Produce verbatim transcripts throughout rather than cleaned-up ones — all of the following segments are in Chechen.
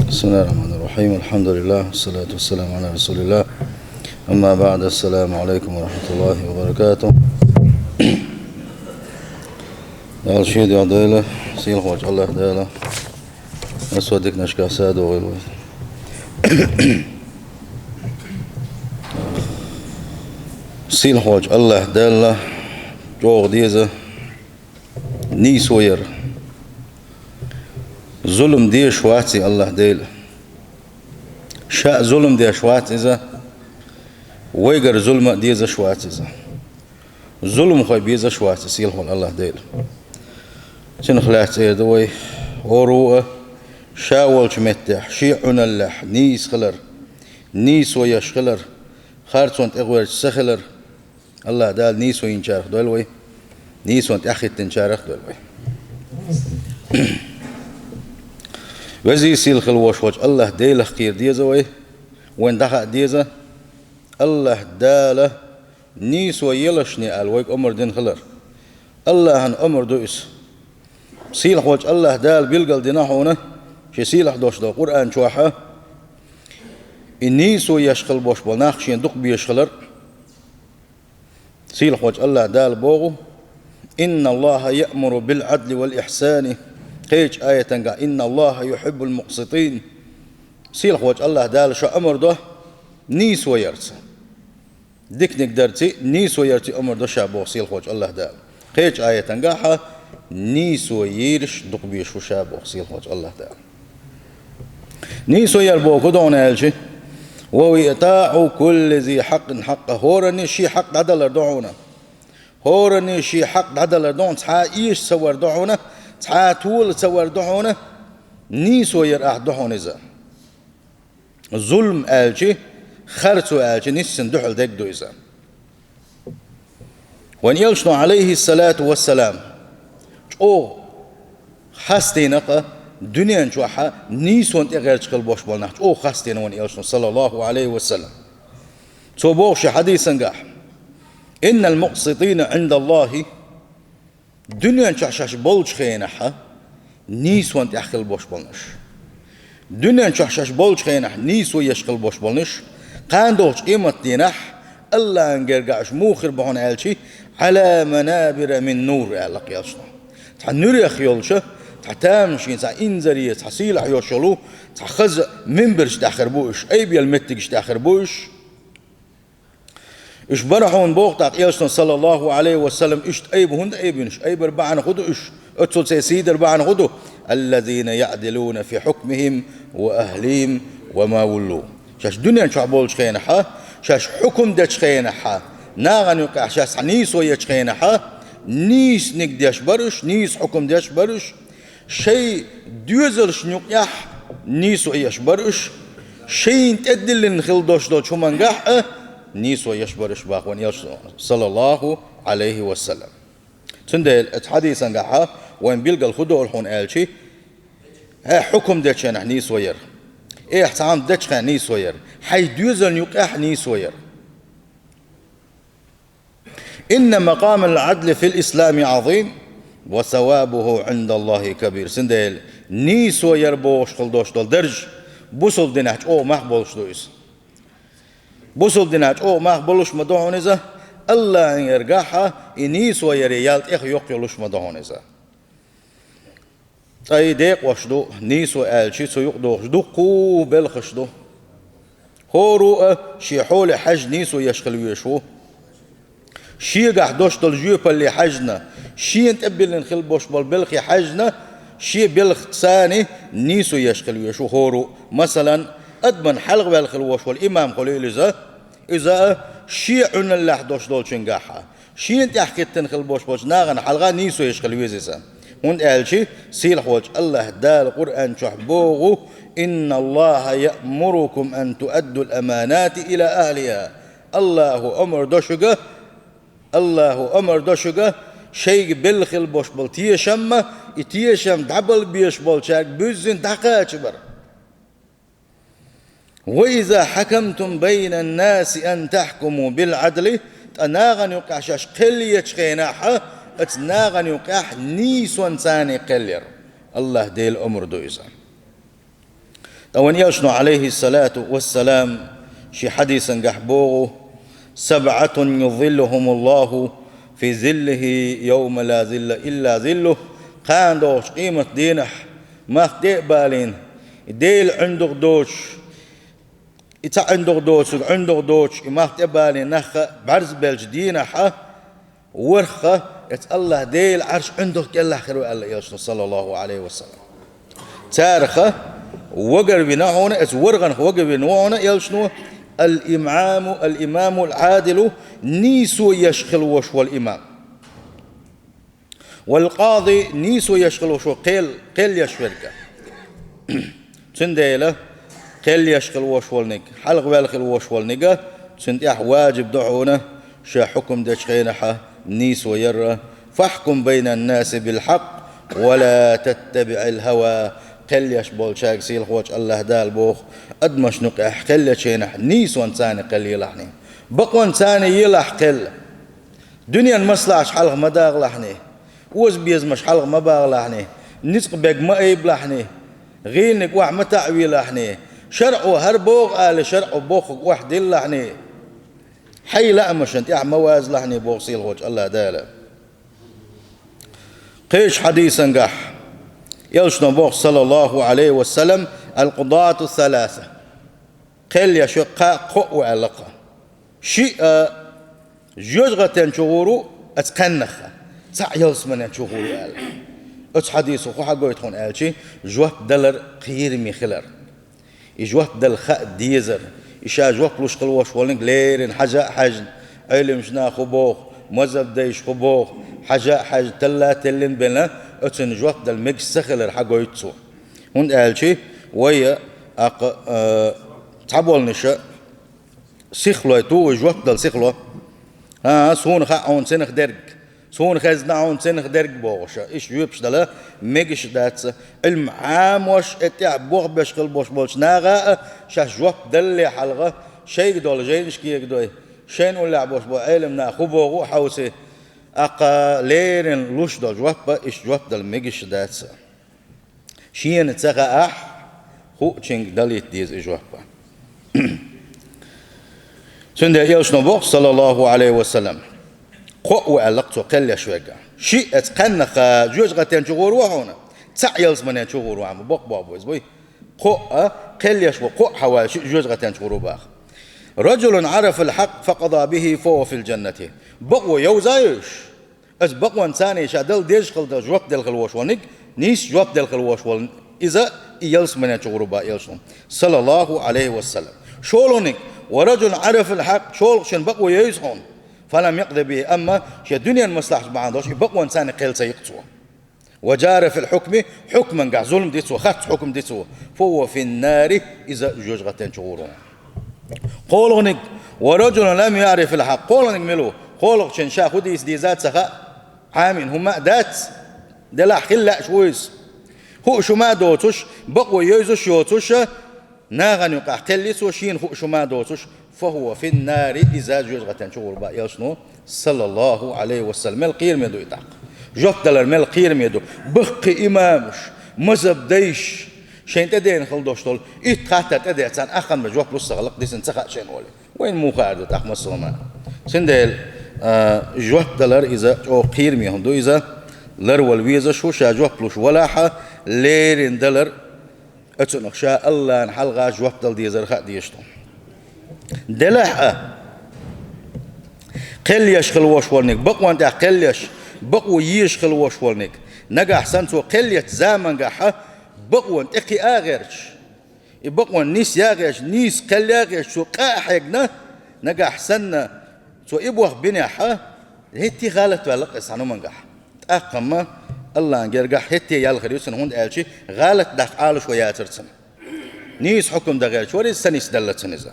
بسم الله الرحمن الرحيم. الحمد لله، والصلاة والسلام على رسول الله. أما بعد، السلام عليكم ورحمة الله وبركاته. Дала шен дуьхьа дойла, сийлахьволчу АллахӀ Дала ас вай диканашкахь садогӀийла вай. Сийлахьволчу АллахӀ Дала чӀогӀа деза нийсо яр. Зулам дезаш вац и АллахӀ Дела. Ша а зулам деш вац Иза, вайгара зулам а дезаш вац Иза. Зуламхой безаш вац и сийлахьволу АллахӀ Дела. Цунах лаьцна эр ду вай, хӀора а ша волчу меттехь, шен Ӏуналлехь нийса хилар, нийсо еш хилар, харцонна тӀегӀоьрташ ца хилар, АллахӀ Дала нийсо йинчарах дойла вай, нийсонна тӀаьхьахӀиттинчарах дойла вай. Везий сийлахь хила волуш волчу АллахӀ Делах кхера деза вай, вайна дӀахаа деза, АллахӀ Дала нийсо елашне аьлла вайга омра дина хилар. АллахӀан омра ду иза. Сийлахьволчу АллахӀ Дала билгал дина хьуна, шен сийлахь долуш долу Къуръан чохь а, и нийсо еш хила болуш болу нах шен дукха безаш хилар. Сийлахьволчу АллахӀ Дала боху: «Инна Аллаха яъмуру бил Ӏадли вал ихьсани». Кхечу аятангахь: «Инна Аллаха юхьиббул мукъситин». Сийлахьволчу АллахӀ Дала ша омра до нийсо ярца. Диканиг дарций, нийсо ярций омра до ша боху сийлахьволчу АллахӀ Дала. Кхечу аятангахь а нийсо йийраш дукха безаш ву ша боху сийлахьволчу АллахӀ Дала. Нийсо яр боху хӀун ду хьуна аьлча, ва итаӀу кулли зи хьакъин хьакъа, хӀоранна шен хьакъ дӀадалар ду хьуна. ХӀоранна шен хьакъ дӀадалар ду хьуна, цхьа а эша ца вар ду хьуна, цхьа а тола ца вар ду хьуна, нийсо яр ахь ду хьуна иза. Зулам аьлча, харцо аьлча, ниссан дуьхьал дерг ду иза. Вайн элчано, Ӏалайхиссалату вассалам, чӀогӀа хастийна-кх дуьнен чохь а нийсонна тӀегӀерташ хила болуш болу нах, чӀогӀа хастийна вайн элчано, саллаллаху Ӏалайхи ва саллам. Цо боху шен хьадисангахь: «Иннал мукъситина Ӏиндаллахи». Дуьнен чохь шаьш болчу хенахь а нийсонна тӀехь хила болуш болнаш. Дуьнен чохь шаьш болчу хенахь нийсо еш хила болуш болнаш, кхана догӀучу къематдийнахь АллахӀан гергахь уьш муха хир бу хьуна аьлча, «Ӏала манабира мин нур», аьлла кхелшна. Цхьа нуьрех йолчу, цхьа тамашийна, цхьа инзаре, цхьа сийлахь йолуш йолу, цхьа хаза минбарш тӀехь хир бу уьш, айбелла меттигаш тӀехь хир бу уьш. Уьш бара хьуна боху тӀаккха элчано, саллаллаху Ӏалайхи ва саллам, иштта айба хӀунда айбина уьш? Айбар бахьана хӀун ду уьш? Оццул церан сий дар бахьана хӀун ду? «Аллазина яъдилуна фи хьукмихим ва ахлихим ва ма вуллу». Шаьш дуьнен чохь болчу хенахь а, шаьш хьукум дечу хенахь а, нахана юкъахь шаьш цхьа нийсо ечу хенахь а, нийсаниг деш бара уьш, нийса хьукум деш бара уьш, шайн доьзалшна юкъехь нийсо еш бара уьш, шайна тӀедиллина хила долуш долчу хӀумангахь а нийсо еш бара уьш боху вайн элчано, саллаллаху Ӏалайхи ва саллам. Цундела оцу хьадисангахь а вайн билгал хӀун долу хьуна аьлча, хьайн хьукум дечу хенахь нийсо яр, хьайн цхьа хӀума дечу хенахь нийсо яр, хьайн доьзална юкъехь нийсо яр. «Инна макъамал Ӏадли фил ислами Ӏазим, ва савабуху Ӏиндаллахи кабир». Цундела нийсо яр бохуш хила долуш долу дарж бусалба динехь чӀогӀа мах болуш ду иза. Бусалба динехь чӀогӀа мах болуш ма ду хьуна иза, АллахӀан гергахь а и нийсо яре ял тӀех йоккха йолуш ма ду хьуна иза. Ткъа и декъош ду, нийсо аьлча, цу юкъа догӀуш дуккха а белхаш ду. ХӀора а шен хьоле хьаьжна нийсо еш хила везаш ву. Шегахь долуш долу жоьпалле хьаьжна, шена тӀебиллина хила болуш болу белхе хьаьжна, шен белхаца нийсо еш хила везаш ву хӀора а. Масалан, адаман хьалха ваьлла хила волуш волу имам хуьлийла иза, иза а шен Ӏуналлехь долуш долчуьнгахь а, шена тӀаьхьахӀиттина хила болуш болчу нахана хьалха нийсо еш хила веза иза. ХӀунда аьлча сийлахь волчу АллахӀ Дала Къуръан чохь боху: «Инна Аллаха яъмурукум ан туаддул аманати ила ахлиха». АллахӀа омар до шуьга, АллахӀа омар до шуьга, шайга белла хила болуш болу тешамма, и тешам дӀабала безаш болчаьрга буьззина дӀакхачабар. «Ва иза хьакамтум байнан наси ан тахькуму бил Ӏадли», ткъа нахана юкъахь шаьш кхел ечу хенахь а, оцу нахана юкъахь нийсонца кхел яр. АллахӀ Делан омра ду иза. ТӀаккха вайн Элчано, Ӏалайхи ссалату вассалам, шен хьадисангахь боху: «سبعة يظلهم الله في ظله يوم لا ظل إلا ظله». Кхана догӀучу къематан дийнахь мах тӀе а балийна, Делан ӀиндагӀ доцуш, и цхьа ӀиндагӀ доцург, ӀиндагӀ доцуш, и мах тӀе а балийна нах а бӀаьрзе беллачу дийнахь, ворхӀ а, эцу АллахӀ Делан Ӏаршан ӀиндагӀ кӀелахь хир ву аьлла Элчано, саллаллахӀу Ӏалайхи ва саллам. Царах вагарвина хьуна, эцу ворхӀанах вагарвина ву хьуна Элчано, الإمام، الإمام العادل, нийсо еш хила волуш волу имам. والقاضي, нийсо еш хила волуш волу кхел-, кхел еш верг. Цундела кхел еш хила волуш волниг, хьалха ваьлла хила волуш волниг, цунна тӀехь важиб ду хьуна, ша хьукам дечу хенахь нийсо яр. «فاحكم بين الناس بالحق ولا تتبع الهوى». Кхел еш болчаьрга сийлахьчу АллахӀ Дала боху: адамашна юкъахь кхел ечу хенахь нийсонца кхел елахьний. Бакъонца елахь кхел. Дуьненан маслахьаш хьалха ма дагӀалахьний, озабезамаш хьалха ма багӀалахьний, ницкъ бега ма айбалахьний, гӀийланиг охьа ма таӀавийлахьний, шарӀо хӀара боху ала, шарӀо бохург охьадиллахьний, хьайн лаамашна тӀехь ма вазалахьний боху сийлахьчу АллахӀ Дала. Кхечу хьадисангахь Элчано боху, саллаллахӀу Ӏалайхи ва саллам: «القضاة ثلاثة». Кхел еш кхаъ кхоъ ву аьлла кхо. Шиъ а жоьжахатин чу гӀур ву, оцу кхаьннах цхьаъ ялсаманин чу гӀур ву аьлла. Оцу хьадисо хӀун хьагойту хьуна аьлчи, жоп далар кхераме хилар. И жоп дала хаа дезар. И ша жоп луш хила волуш волниг леррина хьажа а хьаьжна, Ӏеламнаха хӀун боху, мазхӀаб дайша хӀун боху, хьажа а хьаьжна, талла а теллина бен, оцунна жоп дала мегаш ца хилар хьагойту цо. ХӀунда аьлчи вай, аккха, а, цхьаболнаш сихлой ту, вай жоп дала сихло. ХӀан, суна хаьа хьуна цунах дерг, суна хезна хьуна цунах дерг бохуш, иштта жоьпаш дала мегаш дац. Ӏилма Ӏамош, и тӀехь болх беш хила болуш болчу наха а шаьш жоп далале хьалха, шайга долу жайнаш кегадой, шайна уллехь болуш болу Ӏеламнаха хӀун боху а хьовсий, аккха леррина луш долу жоп а иштта жоп дала мегаш дац. Шена ца хаахь, хуучуьнга далийта деза и жоп. Цундела Элчано боху, саллаллахӀу Ӏалайхи ва саллам, кхоъ ву аьлла кхо цо кхел еш верг. Шиъ оцу кхаьннах жоьжахатин чу гӀур ву хьуна, цхьаъ ялсаманин чу гӀур ву хьуна, боккха боху иза буй. Кхоъ а, кхел еш волу кхоъ хьаваьлла шиъ жоьжахатин чу гӀур ву боху. «رجل عرف الحق فقضى به فهو في الجنة». Бакъо йовза а йовзуш, оцу бакъонца ша дала дезаш хила долу жоп делла хила волуш волниг, нийса жоп делла хила волуш волу иза, и ялсаманин чу гӀур ву боху Элчано, саллаллахӀу Ӏалайхи ва саллам. ШолгӀаниг: «ورجل عرف الحق», шолгӀачунна бакъо йовза хьуна, «فلم يقض به», амма шен дуьненан маслахьаш бахьана долуш и бакъонца кхел ца йи-кх цо. «وجار في الحكم», хьукмангахь зулам ди цо, харц хьукам ди цо, «فهو في النار», иза жоьжахатин чу гӀур ву. КхоалгӀаниг: «ورجل لم يعرف الحق». КхоалгӀаниг мила ву? КхоалгӀачунна ша хӀун дийца деза а ца хаьа, Ӏамийна хӀума а дац, делахь хила лаьаш ву иза. Хууш хӀума а доцуш, бакъо йовзуш а йоцуш, нахана юкъахь кхел йи цо, шена хууш хӀума а доцуш, «فهو في النار», иза жоьжахатин чу гӀур ву боху Элчано, саллаллахӀу Ӏалайхи ва саллам. Мел кхераме ду и тӀаккха. Жоп далар мел кхераме ду. Баккхий имамаш, мазхӀаб дайша, шайна тӀедеана хила долуш долу итт хаттар тӀедеана, царна ахча ма жоп луш ца хилла-кх, дисина ца хаьа шайна олий. Вайна муха эр ду тӀаккха массо а хӀума. Цундела, а, жоп далар иза чӀогӀа кхераме хӀума ду иза, ларвала везаш ву, ша жоп луш валахь, леррина далар, оцунах ша АллахӀна хьалха жоп дала дезар хаа дезаш ду. Делахь а, кхел еш хила волуш волниг, бакъонна тӀехь кхел еш, бакъо езаш хила волуш волниг, нагахь санна цо кхел ечу замангахь бакъонна тӀекхиа а гӀерташ, и бакъонна нис я а гӀерташ, нийса кхел я а гӀерташ, цо къа а хьегна, нагахь санна цо и болх бинехь, хӀетте а гӀалат ваьлла-кх иза цхьана хӀумангахь. ТӀаккха-м АллахӀна гергахь хӀетте а ял хир ю цунна, хӀунда аьлча гӀалат даккха Ӏалашо яцара цунна. Нийса хьукам дан гӀерташ вара иза, ца нисдалла цунна иза.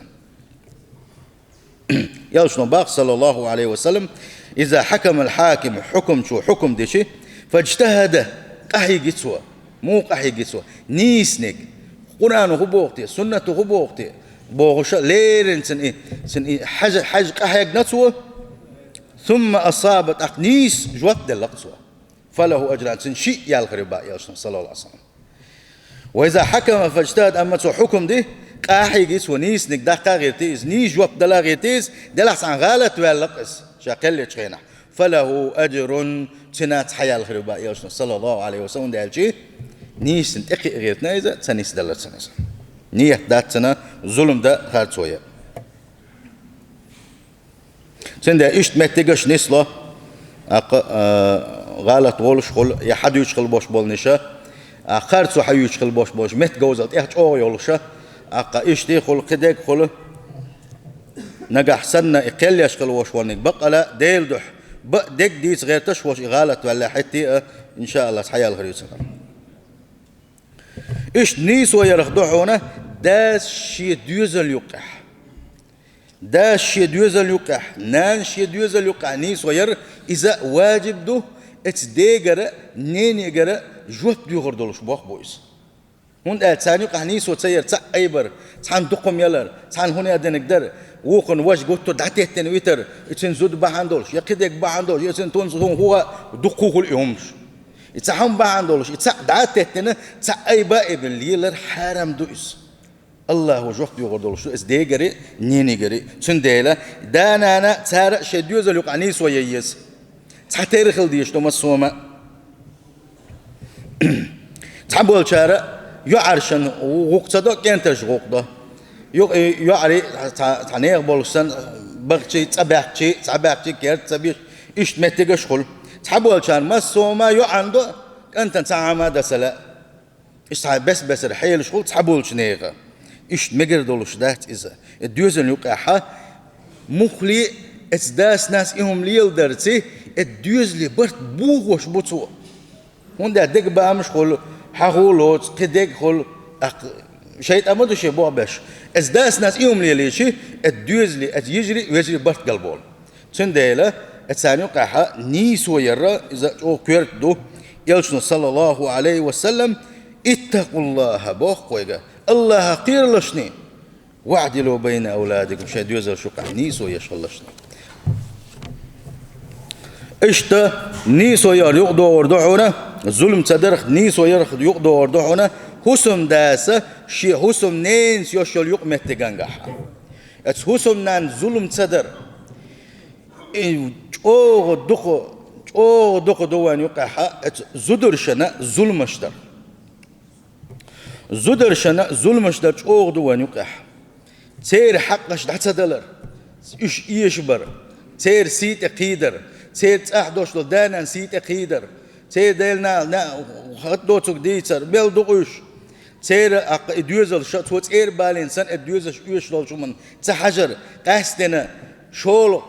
Элчано боху, саллаллахӀу Ӏалайхи ва саллам: «إذا حكم الحاكم», хьукмачо хьукам дичи, «فاجتهد», къахьийги цо. Муха къахьийги цо? Нийсаниг. Къуръано хӀун боху те, суннато хӀун боху те? Бохуша, леррина цунна и, цунна и хьажа, хьажа къахьегна цо. «ثم أصاب», тӀаккха нийса жоп делла-кх цо. فله أجران, цунна шиъ ял хир ю боху элчано, саллаллаху Ӏалайхи ва саллам. وإذا حكم فاجتهد, амма цо хьукам ди, къахьийга цо нийсаниг даккха гӀерта иза, нийса жоп дала гӀерта иза, делахь цхьана гӀалат ваьлла-кх иза, ша кхел ечу хенахь, فله أجر, цунна цхьа ял хир ю боху элчано, саллаллаху Ӏалайхи ва саллам, хӀунда аьлча нийсанна тӀекхиа гӀертина иза, ца нисделла цунна иза. Нийят дац цунна зулам дан, харцо ян. Цундела иштта меттигаш нисло, аккха, а, гӀалат волуш хуьлу, я хьадуьйцуш хила бош болу нисо, а, харцо хьаюьйцуш хила бош болуш, меттиг говзалла тӀех чӀогӀа йолуша, аккха, иштта хуьлу, кхидерг хуьлу, нагахь санна и кхел еш хила вош волниг баккъала Делан дуьхьа, бакъ дерг дийца гӀерташ вош и гӀалат ваьлла хӀетте а, иншааллахӀ, схьаялхар ю цунах. Иштта нийсо ярах ду хьуна дас шен доьзал юккъехь. Дас шен доьзал юккъехь, нанас шен доьзал юккъехь нийсо яр, иза важиб ду, эцу дегара, ненегара жоп доьхур долуш боху бу иза. ХӀунда аьлча царна юкъахь нийсо ца яр, цхьаъ айбар, цхьаьна дукхам ялар, цхьаьна хӀун а динарг дар, вукхунна важа гуттар дӀатеттина витар, и цуьнан зуда бахьана долуш, я кхидерг бахьана долуш, я цуьнан тунца хӀун хӀуъа дуккха хуьлу и хӀумаш. И цхьа хӀума бахьана долуш, и цхьаъ дӀатеттина, цхьаъ айба а айбина лелар хьарам ду иза. АллахӀа жоп доьхур долуш ду иза дегари, ненигари. Цундела да-нана цара а шайн доьзал юкъахь нийсо ян еза. Цхьатерра хила дезаш ду массо а хӀума. Цхьаболчара йоӀаршна гӀуллакх ца до, кӀентаршна гӀуллакх до. Ю-, йоӀарий цхьа, цхьа нехан болуш санна, бахчий, цӀа баьхчий, цхьа баьхчий, керта ца беш, иштта меттигаш хуьлу. Цхьаболчарна массо а хӀума йоӀарна до, кӀантана цхьа хӀума дан ца лаьа. Иштта цхьа бес-бесара хьелаш хуьлу цхьаболчу нехан. Иштта мегар долуш дац иза. И доьзална юкъехьа муххале а, эцу дас-нанас и хӀума леладарций, и доьзале барт бохош бу цо. ХӀунда аьлча дегабаамаш хуьлу, хьагӀ а лоцу, кхидерг хуьлу, тӀаккха шайтӀа ма ду шен бохбеш. Эцу дас-нанас и хӀума лелийчи, и доьзале, эцу йижарий а, вежарий а барт галболу. Цундела, эцарна юкъехьа нийсо яр иза чӀогӀа коьрта ду. Элчано, саллаллаху Ӏалайхи ва саллам, «اتقوا الله», боху вайга, АллахӀах кхералашний, «واعدلوا بين أولادكم», шайн доьзалш юкъахь нийсо еш хилалашний. Иштта нийсо яр юкъадогӀур ду хьуна, зулам ца дарх, нийсо ярх юкъадогӀур ду хьуна, хӀусамдаса шен хӀусамненца йолуш йолу юкъаметтигангахь. Эцу хӀусамнанна зулам ца дар. И чӀогӀа дукха, чӀогӀа дукха ду вайн юкъехьа эцу зударшна зуламаш дар. Зударшна зуламаш дар чӀогӀа ду вайн юкъехь. Церан хьакъаш дӀа ца далар, уьш эшабар, церан сий тӀе кхийдар, церан цӀахь долуш долу да-нанна сий тӀе кхийдар, церан дела на, на, хатта доцург дийцар, мел ду уьш. Церан аккха и доьзалша, цо цӀера балийна санна, и доьзалш оьшуш долчу хӀуманна ца хьажар, къаьсттина шолгӀа,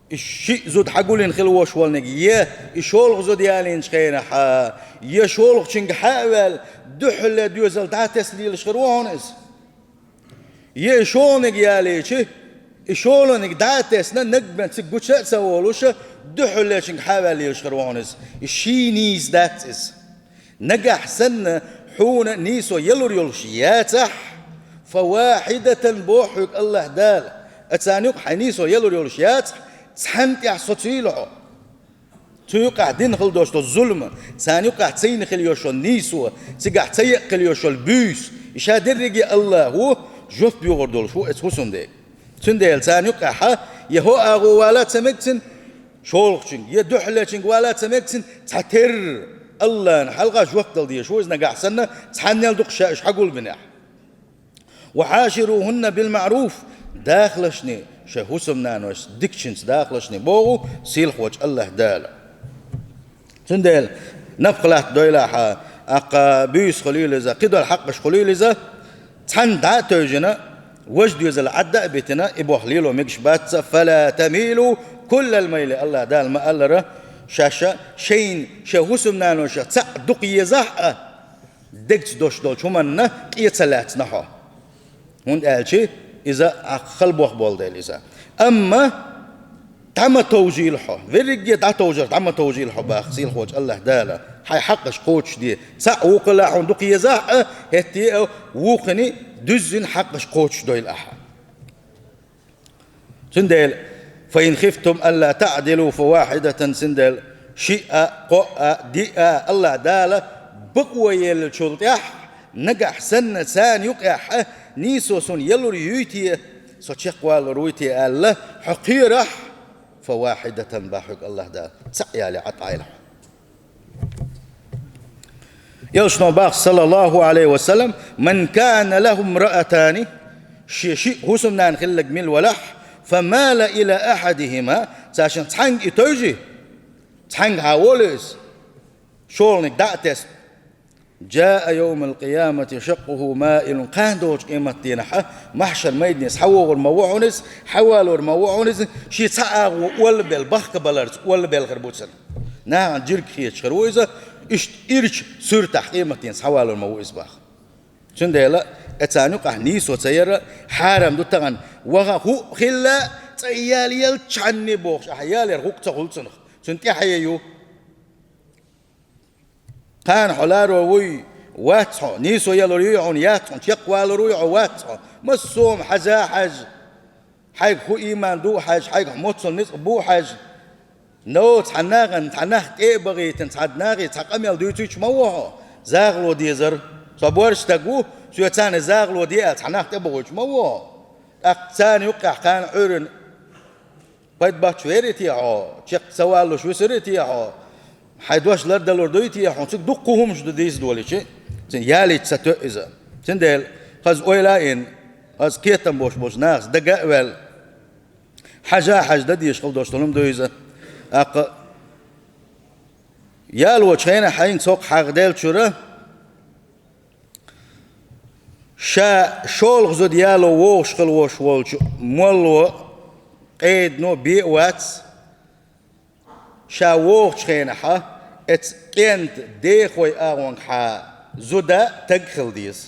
и шиъ зуда хьагулйина хила вош волниг, я и шолгӀа зуда ялийначу хенахьа, я шолгӀачуьнга хьа а ваьлла, дуьххьалле доьзал дӀа а тесна лелаш хир ву хьуна иза. Я и шолгӀаниг ялийчи, и шолгӀаниг дӀа а тесна, нагбен цига гуча а ца волуша, дуьххьаллечуьнга хьа а ваьлла лелаш хир ву хьуна иза. И ший нийса дац иза. Нагахь санна хьуна нийсо ялур йолуш яцахь, «فواحدة», боху хьоьга АллахӀ Дала, а царна юкъа хьайн нийсо ялур йолуш яцахь, цхьанна тӀехь социйла хьо. Цу юкъахь дина хила долуш долу зулам, царна юкъахь ца йина хила йолуш йолу нийсо, цигахь ца екъа хила йолуш йолу буьйса, и ша дерриге АллахӀа жоп доьхур долуш ву эцу хӀусамдега. Цундела царна юкъехьа я хӀокху агӀор вала ца мега цуьнан шолгӀачуьнга, я дуьххьаллечуьнга вала ца мега цуьнан цхьатерра, АллахӀна хьалха жоп дала дезаш ву иза нагахь санна, цхьаннел дукха ша уьш хьагулбинехь. «وعاشروهن بالمعروف», дахалашний шайн хӀусамнаношца дикачуьнца дахалашний боху сийлахьволчу АллахӀ Дала. Цундела напха латта дойлахьа, аккха буьйса хуьлийла иза, кхидолу хьакъаш хуьлийла иза, цхьанна дӀа а тевжина, важа доьзал Ӏадда а битина, и боху лело мегаш бац иза, «فلا تميلوا كل الميل», АллахӀ Дала ма-аллара, шаьш шайна, шайн хӀусамнаношах цхьаъ дукха езахь а, дегца долуш долчу хӀуманна къе ца лаьцна хьо. ХӀунда аьлча иза хьан халбох болу дела иза. Амма дӀа ма товжийла хьо, верриге дӀатовжар дӀа ма товжийла хьо боху сийлахьволчу АллахӀ Дала, хьайн хьакъаш кхочушде. Цхьаъ вукхула хьуна дукха езахь а, хӀетте а вукхуьнан дуьззина хьакъаш кхочушдойла ахьа. Цундела, «فإن خفتم ألا تعدلوا فواحدة», цундела, Шиъ а, кхоъ а, диъ а, АллахӀ Дала бакъо еллачул тӀехьа, нагахь санна царна юкъехь нийсо сона ялур юй те, со чекхвалур вуй те аьлла, хьо кхерахь, فواحدة боху хьоьга АллахӀ Дала. Цхьаъ яле, Ӏа тӀаийла хьо. Элчано боху, саллаллаху Ӏалайхи ва саллам: «من كان له امرأتان», шен шиъ хӀусамнана хилларг мила валахь, «فمال إلى أحدهما», цаьршинна цхьаьнга и тевжи, цхьаьнга хьан волу иза, шолгӀаниг дӀа а тесна, «جاء يوم القيامة شقه مائل», кхана долчу къематдийнахь, махьшар майдане схьавогӀур ма ву хьуна иза, схьавалор ма ву хьуна иза, шен цхьа агӀо оллабелла, бахкабаларца оллабелла хир бу цуьнан. Нахана жирг хеташ хир ву иза, иштта ирча суьртахь къематдийнахь схьавалор ма ву иза боху. Цундела, э, царна юкъахь нийсо ца яр хьарам ду тахана, ваха хӀуъа хилла, цӀа яла елчхьанне бохуш, ахьа ялор хӀуъа ца хуьлу цунах, цуьнан тӀаьхье ю. Кхана хьо ларо вуй, вац хьо, нийсо ялур юй хьуна, яц хьуна, чекхвалур вуй хьо, вац хьо. Массо а хьажа а хьажа, хьайга хӀун ийман ду а хьаьжа, хьайга хӀун моццул ницкъ бу а хьаьжа. Но, цхьа нахана, цхьа нах тӀе а бахийтина, цхьа нахе цхьа къамел дуьйцуьйтуш ма ву хьо, загӀало дезара. Со боьрша стаг ву, соьца царна загӀало де аьлла, цхьа нах тӀе а бахийтуш ма ву хьо. ТӀаккха царна юккъехь кхана Ӏуьйранна пайда боцуш верий те хьо, чекх ца валлуш висарий те хьо, хьайн дош лардалур дуй те хьуна, цига дуккха хӀуманаш ду дийца долийча, цуьнан ялийча ца тоьу иза. Цундела, хаза ойла а йина, хаза кхетам болуш болчу нахаца дага а ваьлла, хьажа а хьажа дан дезаш хила долуш долу хӀума ду иза. ТӀаккха ялочу хенахь хьайна цхьа хьагӀ деллачуьра, ша шолгӀа зуда яло вогӀуш хила волуш волчу молло, къедано бен а вац, ша вогӀучу хенахь, эцу кӀентан дехойн агӀонгахьа зуда таг хила деза.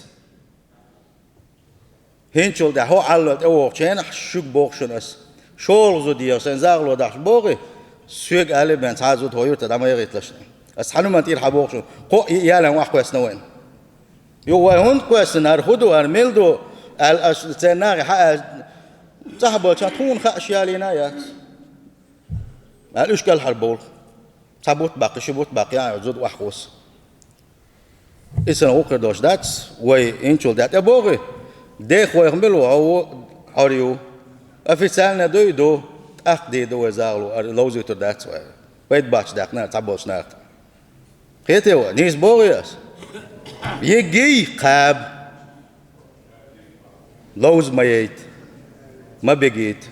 ХӀинцачул тӀаьхьа хьо Ӏаллал тӀевогӀучу хенахь шуьга боху шуна ас. ШолгӀа зуда ехаш сайн загӀало дахьаш бохий, соьга алий бен цхьа а зуда хӀокху юьртара дӀа ма яхийталаш. Ас цхьана хӀуманна тӀера хьан боху шуна, кхоъ-йиъ ялан охьакхоьссина вайна. Юха вай хӀунда кхоьссина, хӀара хӀун ду, хӀара мила ду, аьлла ас церан нахе хьан аьлла, цӀахь болчарна тхуна хаа аш ялийна а яц. Аьлла, уьш кӀелхьарбовлу. Цхьа бутт баккхий, ши бутт баккхий, яа, зуда охьахосса. Иза санна гӀуллакх хир долуш дац, вай хӀинцачул тӀаьхьа тӀебогӀий, дехойх мила ву, хьо ву, хьо ю. Официально дуй, ду, тӀаккха дийр ду вай загӀало, ара ловзуьйтур дац вай. Пайда боцуш даьккхина цхьаболчу наха. Кхетий вай, нийса бохий ас? Йигий, кхаба. Ловза ма яйта, ма бегийта.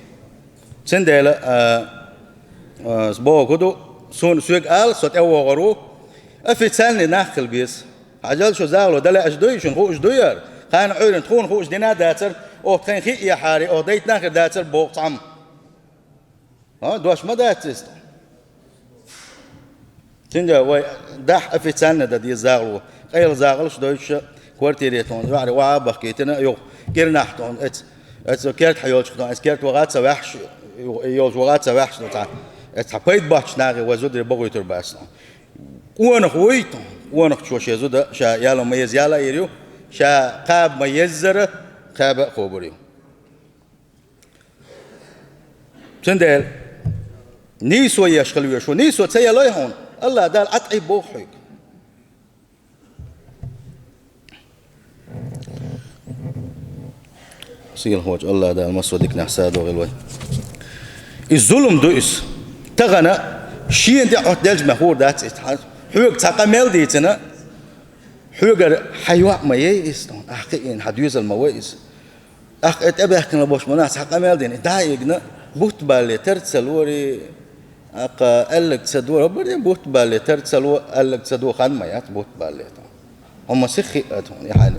Цундела, а, а, ас боху хӀун ду, суна соьга ала, со тӀевогӀур ву, официальный нах хила беза. Хьажал, шу загӀало дан лаьаш дуй, шуна хууш дуй хӀара? Кхана Ӏуьйранна тхуна хууш дина а дацара, оха тхайна хиъ яхьара, оха дайта нах хир дацара боху цхьамма. ХӀа, дош ма дац иза. Цундела вай дахь официально дан деза загӀало. Къайла загӀалш дойтуш, квартире тхуна, ваьӀри ваха а бахкийтина, юха кӀирнахь тхуна, эц, эц керта хьан йолчух тхуна, эц керта ваха а ца ваьхьаш, йолчу ваха а ца ваьхьаш, ну, цхьа, эц цхьа пайда боцчу нахе вай зударий бохуьйтур бац, ну. Къонах вуй тхуна, къонахчо шен зуда, ша яла ма еза яла а йир ю, ша кхаба ма еззара, кхаба а кхобур ю. Цундела нийсо еш хила везаш ву. Нийсо ца ялой хьуна, АллахӀ Дала Ӏа тӀе боху хьоьга. Сийлахьчу АллахӀ Дала массо а диканехь садо хила вай. И зулам ду иза. Тахана шена тӀе Ӏоттаделча мехур дац иза. Хьоьга цхьа къамел дийцина, хьоьгара хьан йоӀ ма яй иза, ахь кхиийна, хьан доьзал ма вай иза. ТӀаккха и тӀебаьхкина болуш ма нах цхьа къамел дина, и дӀа а йигна, бутт балле тар ца лорий, тӀаккха аьлларг ца до, хӀабар дина, бутт балле тар ца ло, аьлларг ца до, хан ма яц бутт балле тхуна. Хьо ма сиха хиъа тхуна, и хьан.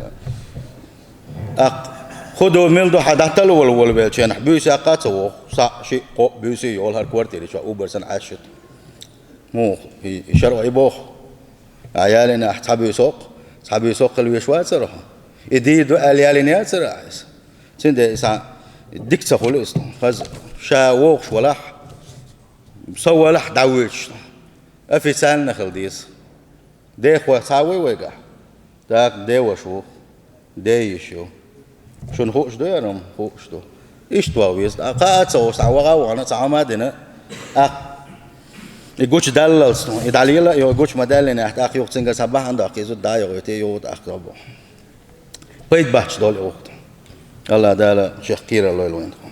ТӀаккха хӀун ду, мила ду, хьан дӀатала вала, вала велча, нах буьйса яккха а ца воху, схьа, шиъ, кхоъ, буьйса а йолу хӀара квартири чохь, убар санна Ӏаш шу. Муха, и, и шарӀо и боху. Ахь ялийнехь цхьа буьйса хӀокху, цхьа буьйса хӀокху хила веш вацара хьо. И дийр ду аьлла ялийна яцара ахь иза. Цундела иза дика ца хуьлу иза тхуна. Хаза, ша вогӀуш валахь, со валахь дӀавоьдуш тхуна. Официально хила деза. Дехой цхьа вуй вайгахь? ТӀаккха ден ваша ву, ден йиша ю. Шуна хууш ду хӀара хӀума? Хууш ду. Иштта ваха веза. ТӀаккха кхаа а ца волуш, цхьа ваха а вахана, цхьа хӀума а дина, тӀаккха И гучадаллалц тхо, и дӀалела, и гуча ма даьллинехь, тӀаккха юха цуьнгара цхьа бахьана даккха, иза да йогӀу, те йогӀу тӀаккха боху. Пайда бац долу и вукху. АллахӀ Дала шех кхийралла лойла вайн тхо.